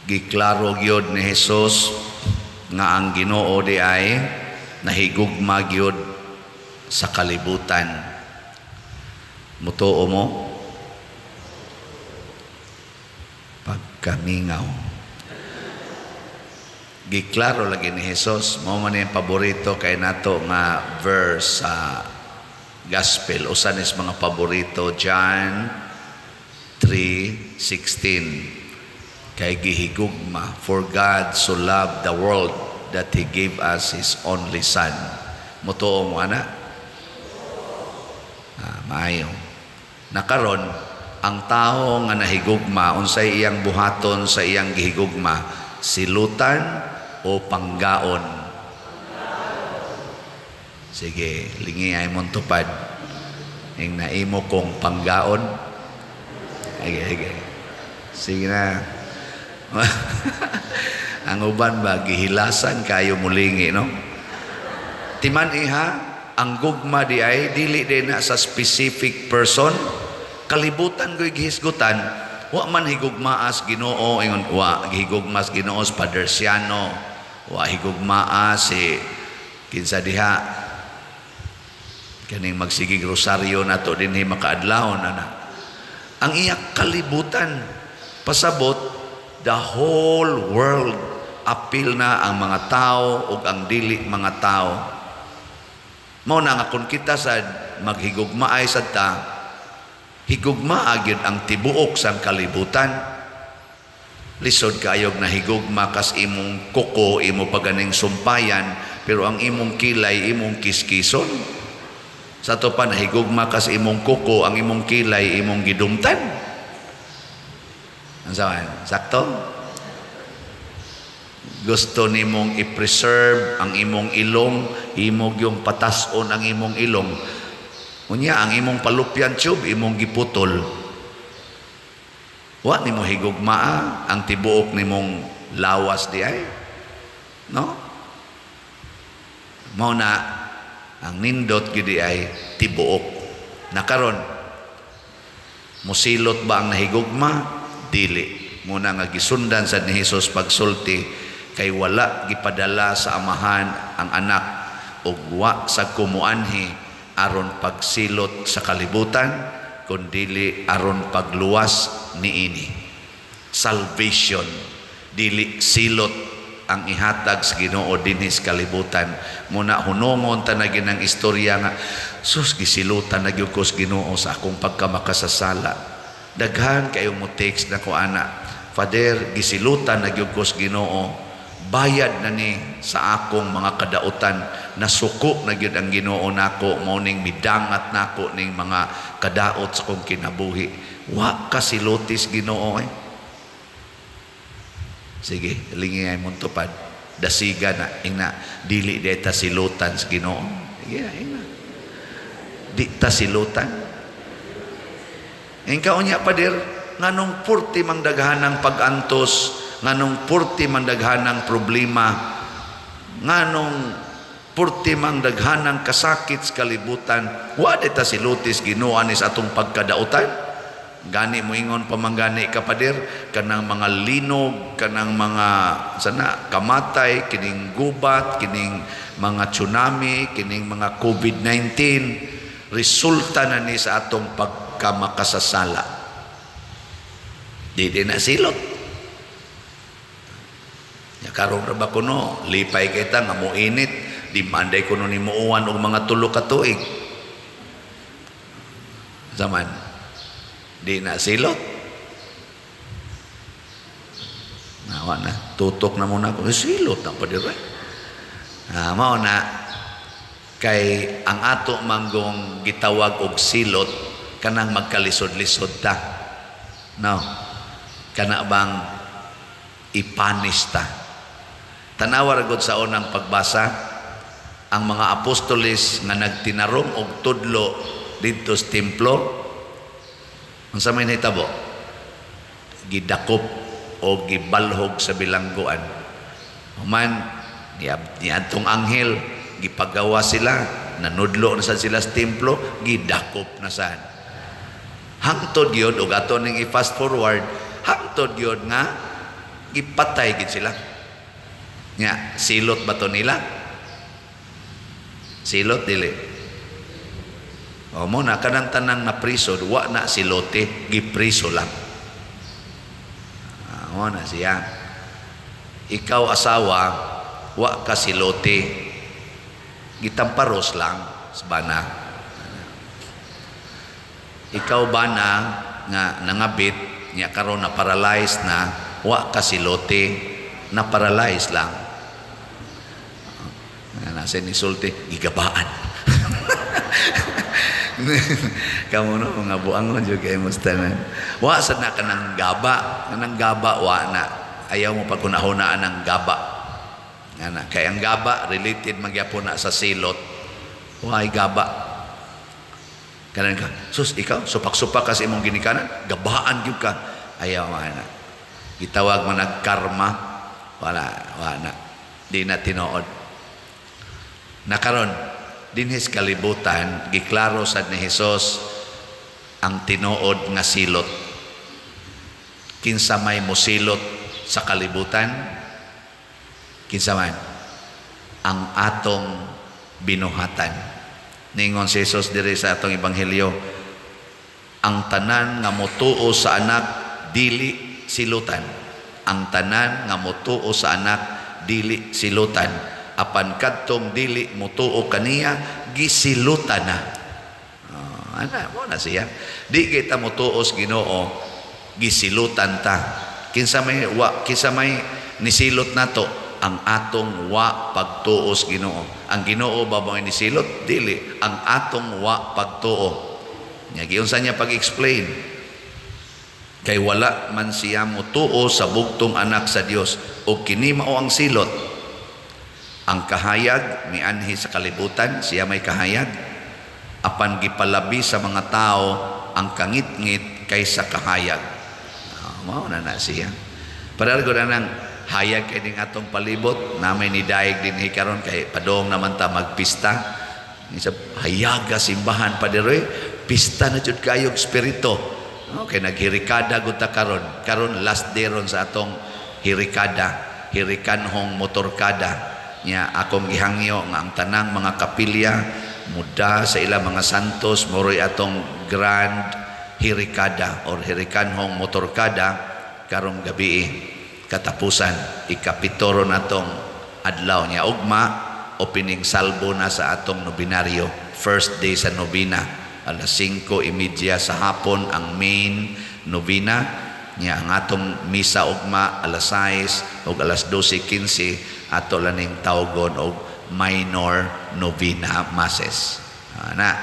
Giklaro gyud ni Jesus nga ang Ginoo di ay nahigugma gyud sa kalibutan. Mutuo mo? Pagkamingaw. Giklaro lagi ni Jesus, mao man yung paborito kay nato nga verse sa gospel. Usa ni sa mga paborito, John 3:16. Kay gihigugma, for God so loved the world that He gave us His only Son. Mutuo mo ana? Ah, maayo. Nakaron, ang tao nga nahigugma, unsay iyang buhaton sa iyang gihigugma, silutan o panggaon? Sige, lingi ay mong tupad. Ing naimo kong panggaon. Sige, sige. Sige na. Ang uban ba, gihilasan kayo mulingi, no? Timan iha, ang gugma di ay, dili din na sa specific person, kalibutan ko'y gihisgutan, wa man higugmaas Ginoo, ingon, wa gihigugmas Ginoo sa Padre Siano, wa higugmaas si kinsa diha, kaning magsigig rosaryo nato dinhi makaadlawon ana. Ang iya kalibutan, pasabot the whole world, apil na ang mga tao ug ang dili mga tao. Mao na nga kung kita sad maghigugmaay sad ta, higugmaa gyud ang tibuok sang kalibutan. Lisod kaayog na higugma kas imong kuko, imo paganing sumpayan, pero ang imong kilay imong kiskison. Sa ato pa, nahigugma kas imong kuko, ang imong kilay imong gidumtan. Ang sawan, sakto? Gusto nimong i-preserve ang imong ilong, imo yung patason ang imong ilong. Unya, ang imong fallopian tube, imong giputol. Wa nimo higugmaa ang tibuok nimong lawas di ay. No? Mao na ang nindot gyud di ay tibuok. Nakaron, musilot ba ang nahigugma? Dili. Muna nga gisundan sa ni Jesus pagsulti kay wala gipadala sa Amahan ang Anak ug wa sa kumuanhi aron pagsilot sa kalibutan, kundili aron pagluwas niini. Salvation, dili silot ang ihatag sa Ginoo dinhi sa kalibutan. Muna hunongon ta na ginang istorya nga sus, gisilutan na gyud ko sa Ginoo sa akong pagkamakasasala. Daghan kayo mo text na ko ana, "Father, gisilutan na gyud ko sa Ginoo, bayad na ni sa akong mga kadautan, nasuko na gyud ang Ginoo nako, mao ning midangat nako ning mga kadaot sa akong kinabuhi." Wa ka silutis Ginoo eh. Sige, lingi ay mong tupad. Dasiga na, ingna, dili di ta silutan sa Ginoo. Sige na, ingna. Di ta silutan. Ingka unya, pader, nganong purti mang daghanang pag-antos, nganong purti mang daghanang problema, nganong purti mang daghanang kasakit sa kalibutan, wa di ta silutis Ginoo ani sa atong pagkadautan? Gani mo ingon pa man gani ka, pader, kanang mga linog, kanang mga sana kamatay, kining gubat, kining mga tsunami, kining mga COVID-19, resulta na ni sa atong pagkamakasasala. Di di na silot. Ya karon ra ba kuno, lipay kita nga mo init, di manday kuno ni muuwan og mga 3 ka tuig. Zaman di na silot. Nawa na, tutok na muna ako. Eh, silot na pa dire. Ah, mao na kay ang ato manggong gitawag og silot kanang magkalisod-lisod ta. No. Kana bang ipanis ta. Tanawa ra gud sa unang pagbasa ang mga apostoles nga nagtinarong og tudlo didto sa templo. Unsa may nahitabo? Gidakop o gibalhog sa bilangguan. Human niadtong anghel, gipagawa sila, nanudlo na sad sila sa templo, gidakop na sad. Hangtod gyud, og ato ning i-fast forward, hangtod gyud nga Gipatay gid sila. Nya, silot ba to nila? Silot, dili? O mo na kanang tanang na priso, wa na silote, gipriso lang. Ah, mo na siya. Ikaw asawa, wa ka silote. Gitamparos lang sa bana. Ikaw bana nga nangabit, nya karon na paralyzed na, wa ka silote, na paralyzed lang. Nga nasa nisulti, gigabaan. Kamo no, mga buangon jud kay mo tanan. Wa sad na kanang gaba, kanang gaba wa na. Ayaw mo pagkunahunaan ang gaba. Nga na, kay ang gaba related magyapon na sa silot. Way gaba. Kanan ka, sus, ikaw, supak-supak ka sa imong ginikanan, gabaan gyud ka. Ayaw man na. Gitawag man nag karma, wala, wala na. Di na tinuod. Nakaron, dinhis kalibutan, giklaro sad ni Hesus ang tinuod nga silot. Kinsa may mosilot sa kalibutan? Kinsa man? Ang atong binuhatan. Ningon si Jesus diri sa atong ebanghelyo, ang tanan nga motuo sa Anak dili silutan. Ang tanan nga motuo sa Anak dili silutan. Apan kadtong dili motuo kaniya, gisilutan na. Oh, ana mo na siya. Di kita motuo sa Ginoo, gisilutan ta. Kinsa may wa, kinsa may nisilot nato? Ang atong wa pagtuo sa Ginoo. Ang Ginoo ba mo nisilot? Dili, ang atong wa pagtuo. Nya giunsa niya pag-explain? Kay wala man siya motuo sa bugtong Anak sa Dios, ug kini mao ang silot. Ang kahayag mianhi sa kalibutan, siya may kahayag. Apan gipalabi sa mga tao ang kangitngit kaysa kahayag. Ah, mao na na siya. Pareho ko na ng hayag kay ning atong palibot, namay ni daig din karon kay padong naman ta magpista. Isa hayaga simbahan, Padre, pista na jud kayog espiritu. Okay, naghirikada gud ta karon. Karon last day ron sa atong hirikada, hirikanhong motorkada. Nya akong gihangyo nga ang tanang mga kapilya muda sa ilang mga santos, moroy atong grand hirikada or hirikanhong motorkada karong gabi, katapusan ikapito ron atong adlaw. Nya ugma opening salvo na sa atong nobinaryo, first day sa nobina, alas 5:30 sa hapon ang main novena. Nya ang atong misa ugma alas 6 ug alas 12:15 ato laning tawgon og minor novena masses. Ana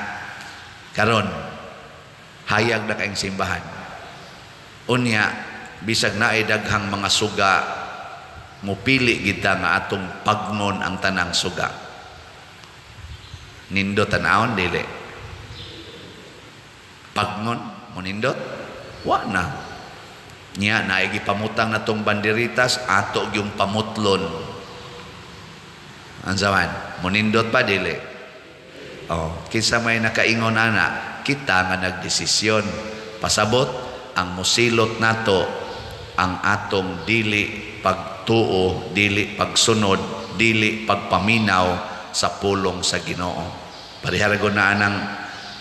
karon hayag na kayong simbahan. Unya bisag naay daghang mga suga, mupili kita nga atong pagnon ang tanang suga. Nindot tanawon, dili? Pagnon mo nindot, wa na. Nya naay gipamutang natong banderitas, ato gyung pamutlon. Unsa man, monindot pa, dili? Oh, kinsa may nakaingon ana? Kita nga nagdesisyon. Pasabot, ang musilot nato ang atong dili pagtuo, dili pagsunod, dili pagpaminaw sa pulong sa Ginoo. Parehara na anang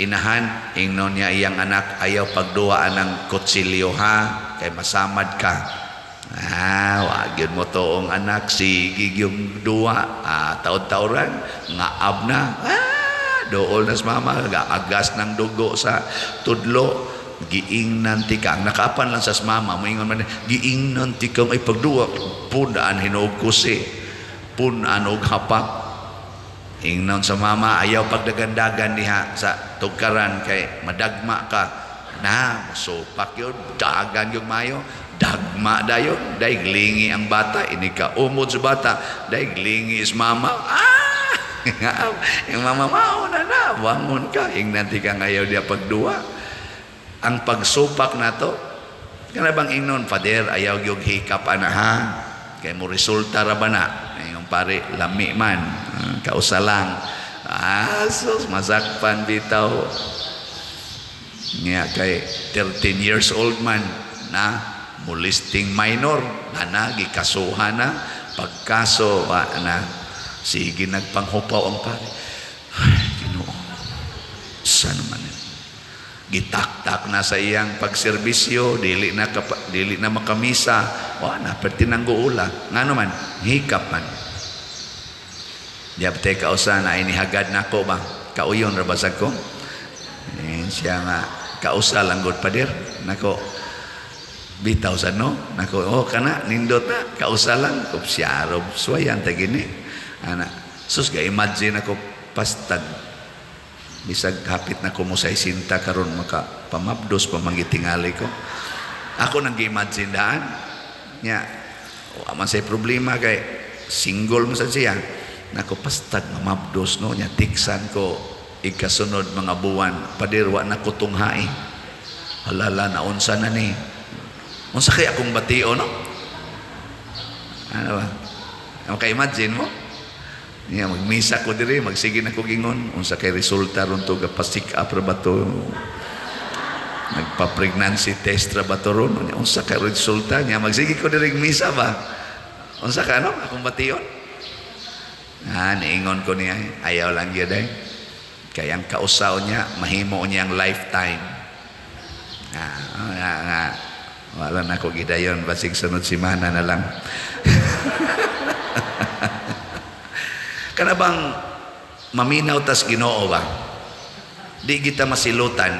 inahan, ingnon niya iyang anak, "Ayaw pagduwa anang kutsilyo ha, kay masamad ka." Ah, wa gyud mo toong anak, sige yung duwa, ah, taod-taoran, ngaab na. Ah, dool na sa mama, agas ng dugo sa tudlo, giingnan ti ka. Ang nakaapan lang sa mama, moingon man, "Giingnan ti kang ay pagduwa, punaan hinuog kusi, punaan og hapak." Ingnon sa mama, "Ayaw pagdagandagan diha sa tugkaran kay madagma ka." Na, supak yun, dagan yung mayo, dagma dayon, daig lingi ang bata, ini ka umod sa bata, daig lingi is mama. Ah! Yung mama, "Mao na na, bangon ka." Ingnan ti ka ngayaw diya pagduwa. Ang pagsupak nato, kana bang ingnon, "Father, ayaw yung hikap ana ha, kay mo resulta ra ba na?" Yung pare, "Lami man, ah, kausa lang." Ah, sus, masakpan bitaw. Nga kay 13 years old man na. Molesting minor ana, gikasuhan na. Pagkaso wa na, sige nagpanghupaw ang pare. Ay, Ginoo, sa naman yun? Gitaktak na sa iyang pagserbisyo, dili na makamisa, wa na perti nang guula. Ngano man? Hikap man. Diabte kausa na inihagad nako ba? Kauyon ra basag ko. Eh, siya nga kausa lang gud, pader. Nako bitaw sa no. Nako, oh, kana nindot na kausa lang kupsyaro swayan ta gini. Ana sus ga imagine ako pastag bisag hapit na ko mo sa isinta karon, maka pamabdos pa manggitingali ko. Ako nang gi-imagine daan. Nya wa man say problema kay single mo sad siya. Nako, pastag mamabdos no, nya tiksan ko ikasunod mga buwan, "Pader, wa na ko tunghai." Halala, naunsa na ni? Unsa kay akong batio no? Ano ba? Maka-imagine mo? Nya magmisa ko diri, magsige na ko gingon, unsa kay resulta ron to, ga-pa-check up ra ba to? Nagpa-pregnancy test ra ba to ron? Unsa kay resulta niya? Magsige ko diri misa ba? Unsa ka no? Akong bation? Ah, niingon ko niya, ayaw lang gyud eh. Kay ang kausaw niya, mahimo niya ang lifetime. Ah, nga, nga. Wala na ko gidayon, basig sunod simana na lang. Kana bang maminaw tas Ginoo ba? Di kita masilutan.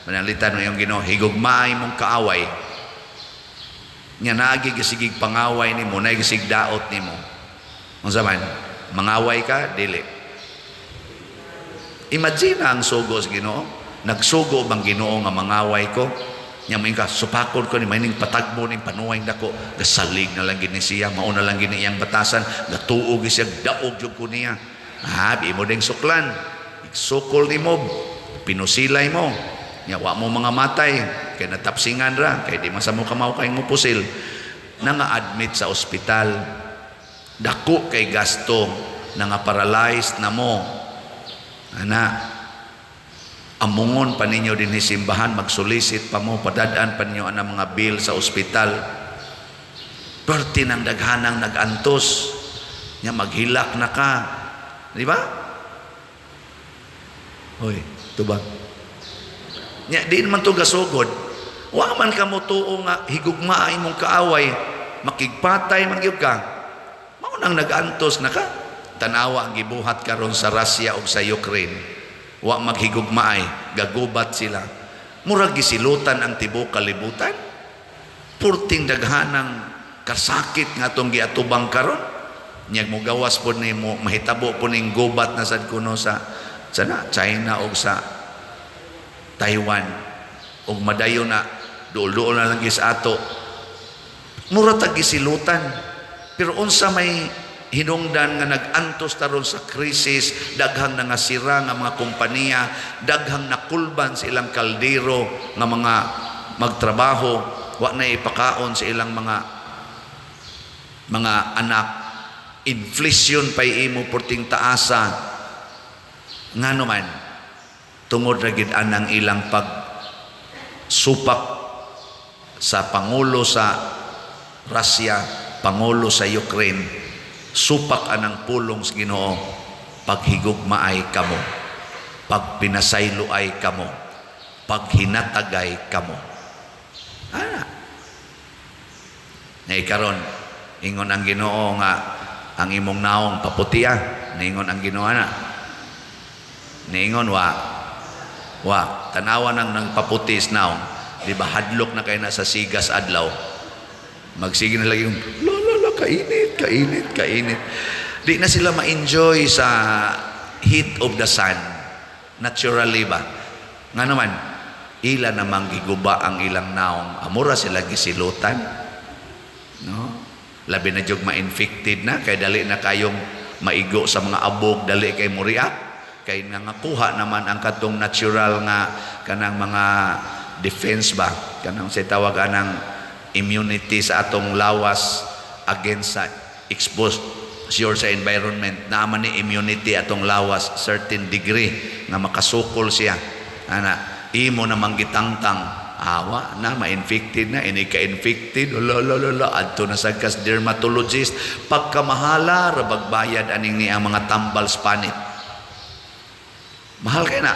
Manalitan mo yung Ginoo, higugmaay mong kaaway. Nya naagi gisigig pangaway nimo, naagi gisig daot nimo. Unsa man? Mangaway ka, dili. Imagine ang sugo sa Ginoo. Nagsugo bang Ginoo nga mangaway ko? Nya mo ka supakod ko ni maining patagbo ning panuway dako, gasalig na lang gini siya, mauna lang gini iyang batasan, gatuo gi siya, daog jud ko niya. Ah, imo ding suklan. Sukol nimo, pinusilay mo. Nya wa mo mga matay, kay natapsingan ra, kay di man sa mo kamaw kay mo pusil. Nanga-admit sa ospital. Dako kay gasto, nanga paralyzed na mo. Ana, amungon pa ninyo din simbahan, magsulisit pa mo, padadaan pa ninyo ang mga bill sa ospital. Perti ng daghanang nagantos, nya maghilak na ka. Di ba? Hoy, tubag. Nya di man to gasugod. Wa man ka mo tuo nga higugmaa imong kaaway, makigpatay man gyud ka. Mao nang nagantos na ka. Tanawa ang gibuhat karon sa Russia ug sa Ukraine. Wa maghigugmaay, gagubat sila. Murag gisilutan ang tibuok kalibutan. Purting daghanang kasakit nga atong giatubang karon. Nyag mo gawas po nimo, mahitabo po ning gubat na sad kuno sa na China o sa Taiwan ug madayon na duol-duol na lang gis ato. Mura tag gisilutan, pero unsa may hinungdan nga nag-antos taron sa krisis, daghang nangasira nga mga kompanya, daghang nakulban sa ilang kaldero nga mga magtrabaho, wa na ipakaon sa ilang mga anak, inflation pay imo porting taasa. Ngano man? Tungod ra gid anang ilang pag supak sa pangulo sa Russia, pangulo sa Ukraine. Supak anang pulong sa Ginoo: paghigugmaay kamo, pagpinasayloay kamo, paghinatagay kamo. Ana na karon ingon ang Ginoo nga ang imong naong paputia. Niingon ang Ginoo na? Niingon wa? Wa. Tanawa nang nagpaputi sa naong, di ba? Hadlok na kay na sa sigas adlaw, magsige na lagi yung la la la, kainit, kainit, kainit. Di na sila ma-enjoy sa heat of the sun naturally ba. Nga naman ila namang giguba ang ilang naong, amura sila gisilutan no. Labi na jug ma-infected na kay dali na kayong maigo sa mga abog, dali kay mo react kay nangakuha naman ang katong natural nga kanang mga defense ba, kanang say tawag anang immunity sa atong lawas against sa exposure sa environment. Naa man ni immunity atong lawas, certain degree nga makasukol siya. Ana imo namang gitangtang. Awa na, ma-infected na, ini ka-infected, lo lo lo lo, adto na sa kas dermatologist, pagkamahala ra bagbayad aning ni ang mga tambal sa panit. Mahal kay na.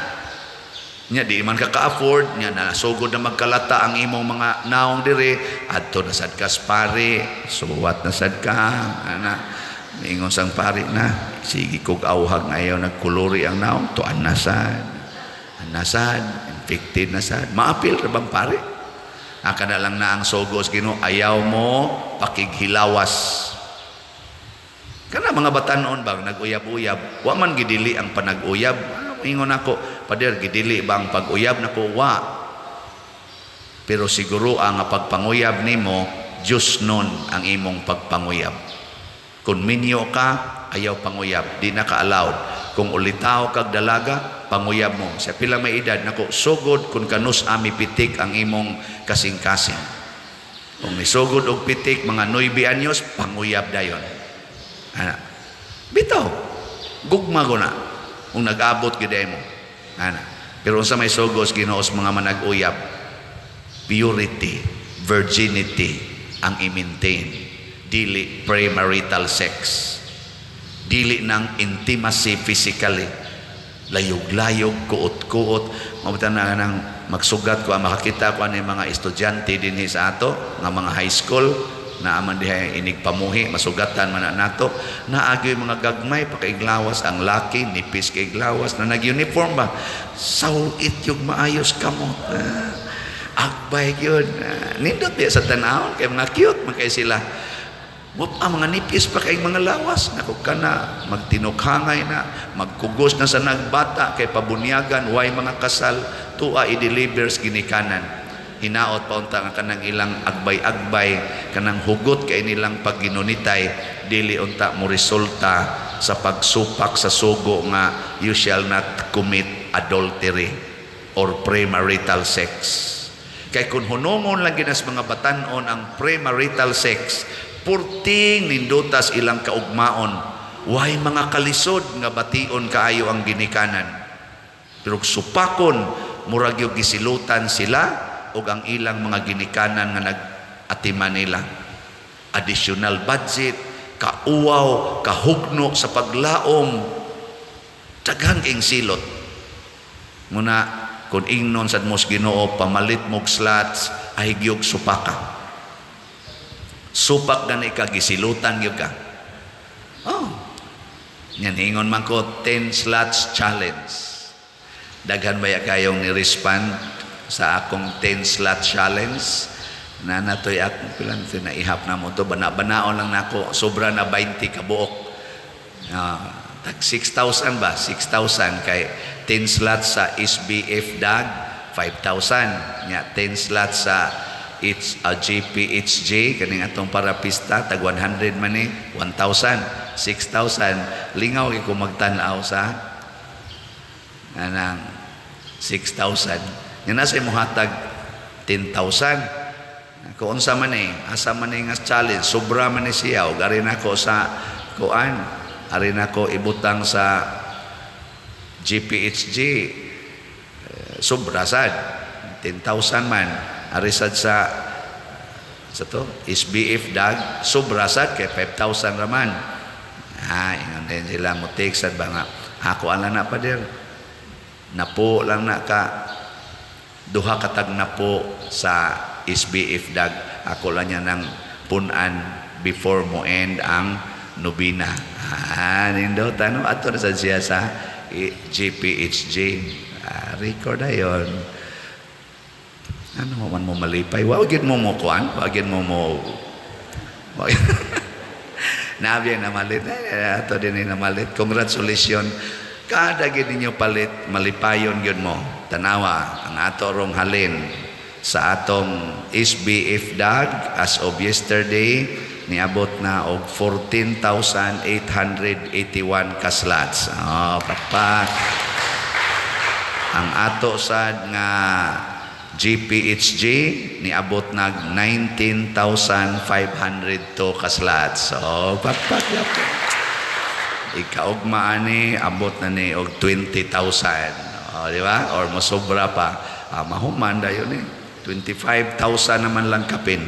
Nya di man ka ka-afford, nya nasugod na magkalata ang imong mga naong dire, adto na sad kas pare, suwat na sad ka, ana. Ingon sang pare na, sige kog awhag ayaw nagkulori ang naong, tuan na sad. Nasad, infected na sad. Maapil ra bang pare? Aka na lang na ang sugos Ginoo, ayaw mo pakighilawas. Kana mga batanon bang nag-uyab-uyab, wa man gidili ang panag-uyab. Ano ingon ako, "Pader, gidili ba ang pag-uyab nako?" Wa. Pero siguro ang pagpanguyab nimo, Diyos nun ang imong pagpanguyab. Kung minyo ka, ayaw panguyab, di na ka allowed. Kung ulitaw kag dalaga, panguyab mo. Sa pila may edad nako, sugod kung kanus ami pitik ang imong kasing-kasing. Kung misugod og pitik mga 9 anyos, panguyab dayon. Ana. Bitaw. Gugma ko na. Kung nag-abot gid mo. Ana. Pero unsa may sugos Ginoo sa mga manag-uyab? Purity, virginity ang i-maintain. Dili premarital sex. Dili ng intimacy physically. Layog-layog, kuot-kuot. Mabutan na nang magsugat ko, makakita ko ani mga estudyante dinhi sa ato, nga mga high school, na aman diha inig pamuhi, masugatan man na nato, naagyoy mga gagmay pakaiglawas ang laki, nipis kay glawas na nag-uniform ba, sawit yung maayos kamot. Ah, agbay yun. Ah, nindot biya sa tanawon kay mga cute man kay sila. Wap, ang mga nipis pa kay mga lawas. Nako ka na, magtinukhangay na, magkugos na sa nagbata kay pabunyagan, way mga kasal, tua i-deliver sa ginikanan. Hinaot pa unta nga kanang ilang agbay-agbay, kanang hugot kay nilang pagginunitay, dili unta mo resulta sa pagsupak sa sugo nga you shall not commit adultery or premarital sex. Kay kung hunungon lang ginas mga batanon ang premarital sex, purting nindutas ilang kaugmaon, way mga kalisod nga bation kaayo ang ginikanan. Pero supakon, murag yung gisilutan sila ug ang ilang mga ginikanan nga nag-atiman nila. Additional budget, kauwaw, kahugno sa paglaom, daghan kayong silot. Muna, kung ingnon sad mos Ginoo, pamalit mog slots, ay gyud supaka. Supak gani ka, gisilutan gyud ka. Oh. Yan, ingon man ko, 10 slots challenge. Daghan ba kayong ni-respond sa akong 10 slot challenge? Na natoy akong pilang naihap na mo to. Bana-banaon lang nako. Sobra na 20 kabuok. Tag 6,000 ba? 6,000 kay 10 slots sa SBF DAG, 5,000. Nya 10 slots sa H, GPHJ kaning atong parapista tag 100 man ni 1,000, 6,000. Lingaw kay ko magtan-aw sa anang 6,000 nga nasa imong hatag 10,000. Kung unsa man eh, asa man eh nga challenge, sobra man ni siya, ug ari nako sa kuan, ari nako ibutang sa GPHG, eh, sobra sad 10,000 man. Ari sad sa to SBF DAG, sobra sad kay 5,000 raman. Ah, ingon din sila mo sad ba nga ako ala na, pader, napo lang na ka duha ka tag napo sa SBF DAG, ako lang niya ng punan before mo end ang nobina. Ah, nindot ano ato na sad siya sa GPHJ. Ah, record ayon. Ano mo man mo malipay, wa gyud mo mo kuan, wa gyud mo mo Nabi na malit eh, ato din na malit. Congratulations, kada gyud ninyo palit, malipayon gyud mo. Tanawa ang ato rong halin sa atong SBF DAG, as of yesterday niabot na og 14,881 ka slots. Oh, pakpak. Ang ato sad nga GPHG niabot nag 19,502 ka slots. So, pakpak yapon. Ikaugma ani abot na ni og 20,000. O, di ba? Or mosobra pa. Ah, mahuman dayon ni. 25,000 naman lang kapin.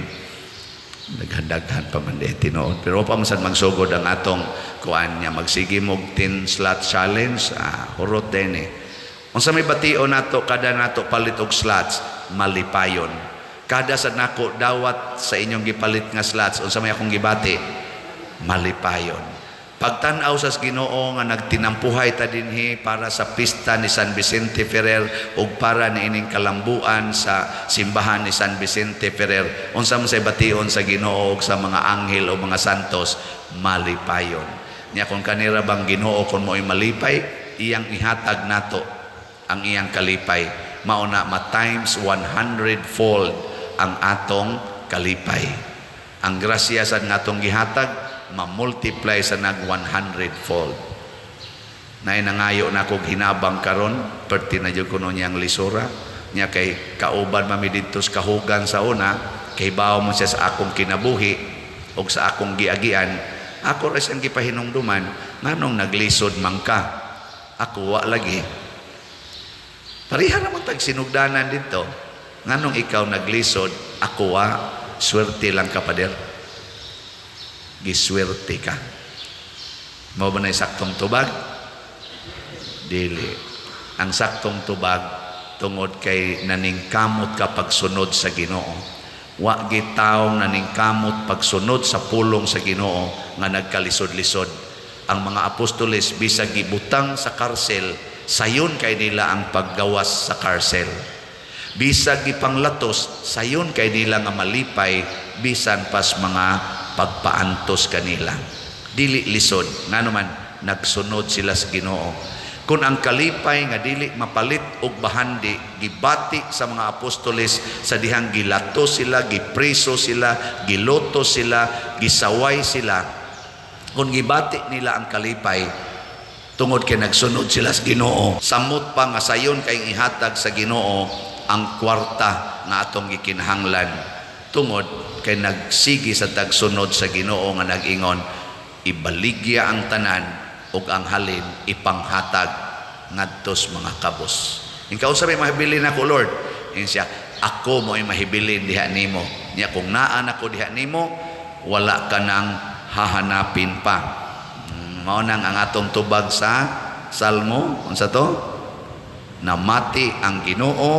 Daghan-daghan pa man di tinuod. Pero pa man sad magsugod ang atong kuan niya, magsige mog 10 slot challenge, hurot din eh. Unsa may bation nato kada nato palit og slots? Malipayon. Kada sa nako dawat sa inyong gipalit nga slots, unsa may akong gibati? Malipayon. Pagtan-aw sa Ginoo nga nagtinampuhay ta dinhi para sa pista ni San Vicente Ferrer ug para niining kalambuan sa simbahan ni San Vicente Ferrer, unsa man say bation sa Ginoo ug sa mga anghel o mga santos? Malipayon. Nya kung kanira bang Ginoo, kung mo'y malipay, iyang ihatag nato ang iyang kalipay. Mao na ma times 100 fold ang atong kalipay. Ang grasya sa atong gihatag, ma-multiply sa nag 100 fold. Nay nangayo na kog hinabang karon, perti na jud kuno niyang lisura niya kay kauban mami didto sa kahugan sa una, kay bawo mo siya sa akong kinabuhi og sa akong giagian. Ako ra siyang gipahinumduman, "Nganong naglisod man ka? Ako wa lagi." Pareha naman tag sinugdanan dito. "Nganong ikaw naglisod, ako wa? Swerte lang ka, pader." Giswerte ka. Mao ba na saktong tubag? Dili. Ang saktong tubag, tungod kay naningkamot ka pagsunod sa Ginoo. Wa gitawong naningkamot pagsunod sa pulong sa Ginoo nga nagkalisod-lisod. Ang mga apostoles, bisag gibutang sa karsel, sayon kay nila ang paggawas sa karsel. Bisag gipanglatos, sayon kay nila nga malipay bisan pas mga pagpaantos kanila. Dili lisod, ngano man nagsunod sila sa Ginoo. Kung ang kalipay nga dili mapalit og bahandi gibati sa mga apostoles sa dihang gilato sila, gipreso sila, giloto sila, gisaway sila. Kung gibati nila ang kalipay tungod kay nagsunod sila sa Ginoo, samot pa nga sayon kay ihatag sa Ginoo ang kwarta nga atong gikinahanglan tungod kay nagsigi sa tagsunod sa Ginoo nga nag-ingon, "Ibaligya ang tanan ug ang halin ipanghatag ngadto sa mga kabos." Ikaw sabi, "Mahibilin ako, Lord." Ingon siya, "Ako mo ay mahibilin diha nimo." Nya kung naa nako diha nimo, wala ka nang hahanapin pa. Mao nang ang atong tubag sa Salmo, unsa to? Namati ang Ginoo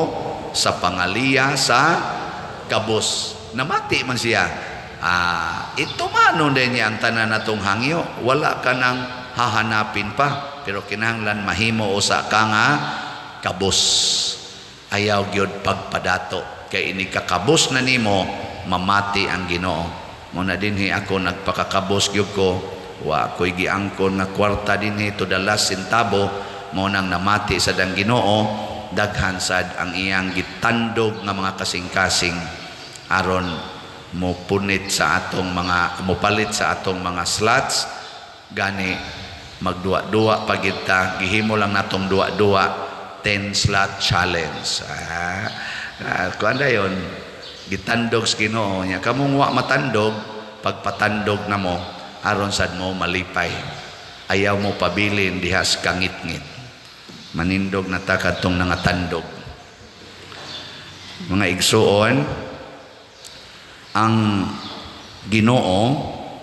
sa pangaliya sa kabos. Namati man siya. Ito manon din niya ang tanan natong hangyo. Wala ka nang hahanapin pa. Pero kinahanglan mahimo usa ka nga kabos. Ayaw gyud pagpadato. Kay ini kakabos na nimo, mamati ang Ginoo. Mao na dinhi ako nagpakakabos gyud ko. Wa ko'y giangkon nga kwarta dinhi to the last centavo. Mao nang namati sa dang Ginoo, daghan sad ang iyang gitandog nga mga kasing-kasing aron mo punit sa atong mga, mopalit sa atong mga slots. Gani magduwa-duwa pa gyud ta, gihimo lang natong duwa-duwa, 10 slot challenge. Kuan dayon, gitandog sa Ginoo nya. Kamong wa matandog, pagpatandog na mo aron sad mo malipay. Ayaw mo pabilin diha sa kangitngit. Manindog na ta kadtong nangatandog. Mga igsuon, ang Ginoo